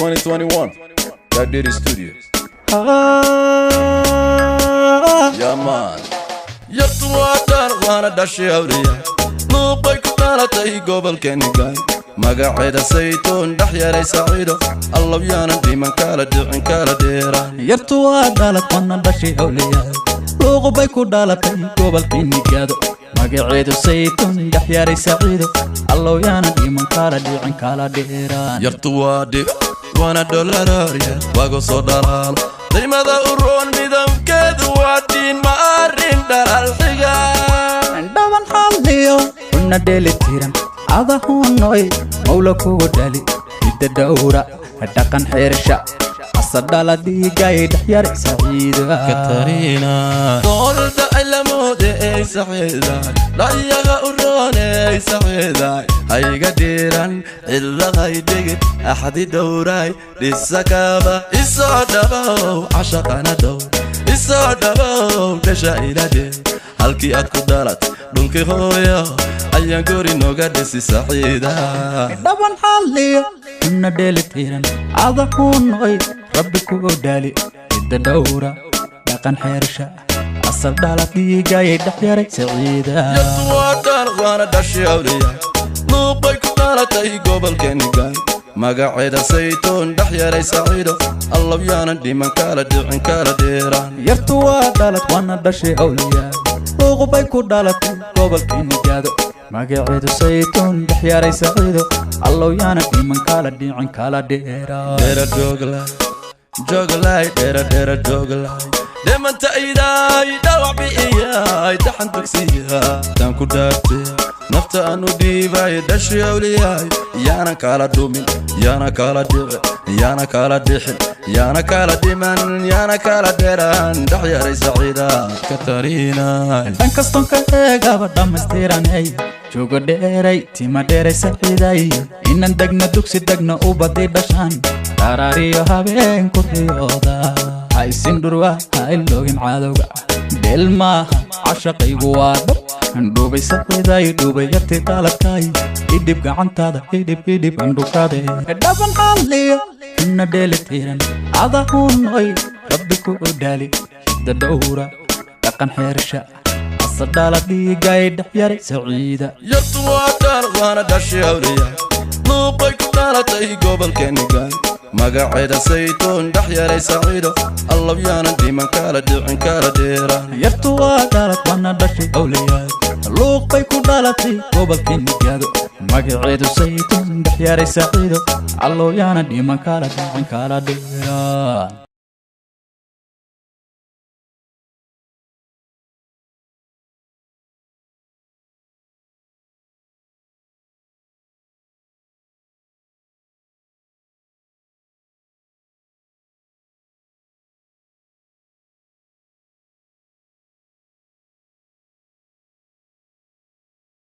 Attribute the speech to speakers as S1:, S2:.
S1: 2021, Gaadiri Studio. Yeah man. Yartu waa dhalad, waana dhashay awliya. Luuqbay ku dhalatay gobolkeeni gaay. Magaceeda Saytuun, dhex yaray Saciido. Allow yaanan dhiman, kala dhicin, kala dheeraan.
S2: Yartu waa dhalad, waana dhashay awliyaa. Luuqbay ku dhalatay gobolkii Nigaado. Magaceedu Saytuun, dhex yaray Saciido. Allow yaana dhiman, kala dhicin, kala dheeraan.
S1: Yartu waa dhib, waana dholararya, wago soo dhalaalo. Daymada u roon midabkeedu waa dhiin, ma arrin dhalaal xiga.
S2: Dhaban xalliyo xubna dheelitiran adahunoy mawla kugu dhali, hidda dhowra, dhaqan xeersha, asadhala dhiigay, dhexyar Saciida.
S1: Katarina doolda cilamoode ey saxiiday, dhayaga u rooney saxiiday, hayga dhiiran cidlaqay dhigid, axdi dhowray dhisakaba, isoo dhabow cashaqana dhow, isoo dhabow dhasha iladhe. Halkii aad ku dhalat, dhulkii hooyo, ayaan guri nooga dhisi, Saxiida.
S2: Dhaban xalliyo xubna dheelitiran adahunoy rabbi kugu dhali, hidda dhowra, dhaqan xeersha, asal dhala dhiigay, dhexyaray Saciida.
S1: Yartu waa dhalad, waana dhashay awliya. Luuqbay ku dhalatay gobolkeeni gaay. Magaceeda Saytuun, dhex yaray Saciido. Allow yaanan dhiman, kala dhicin, kala dheeraan.
S2: Yartu waa dhalad, waana dhashay awliyaa. Luuqbay ku dhalatay gobolkii Nigaado. Magaceedu Saytuun, dhexyaray Saciido. Allow yaana dhiman, kala dhicin, kala dheeraan.
S1: Dheera jooglay jooglay, dheera dheera jooglay, dhimanta idaay, dhawac bi'iyay, daxan dugsiya taan ku dhaartay, nafta aan u dhiibay, dhashay awliyaay. Yaana kala dhumin, yaana kala dhicin, yaana kala dhixin, yaana kala dhiman, yaana kala dheeraan, dhex yaray Saciida Katarina.
S2: Dhan kastoon ka eegaba dhammaystiranay, joogo dheeray, tima dheeray Saciiday. Inan degna dugsi degna, ubadii dhashaan, dharaariyo habeen ku riyooda. Ha isin dhurwa, ha iloogin cadowga, dheel maaha cashaqaygu, waa dhab. Dhuubay Saciiday, dhuubay yarti dhaladkay, idhib gacantaada, idhib, idhib andhukade. Dhaban xalliyo xubna dheelitiran adahunoy rabbi ku dhaali, hidda dhowra, dhaqan xeersha, asadhala dhiigay, dhexyaray Saciida.
S1: Yartu waa dhalad, waana dhashay awliya. Luuqbay ku dhalatay gobolkeeni gaay. Magaceeda Saytuun, dhex yaray Saciido. Allow yaanan dhiman, kala dhicin, kala dheeraan.
S2: Yartu waa dhalad, waana dhashay awliyaa. Luuq bay ku dhalatay gobolkii Nigaado. Magaceedu Saytuun, dhexyaray Saciido. Allow yaana dhiman, kala dhicin, kala dheeraan.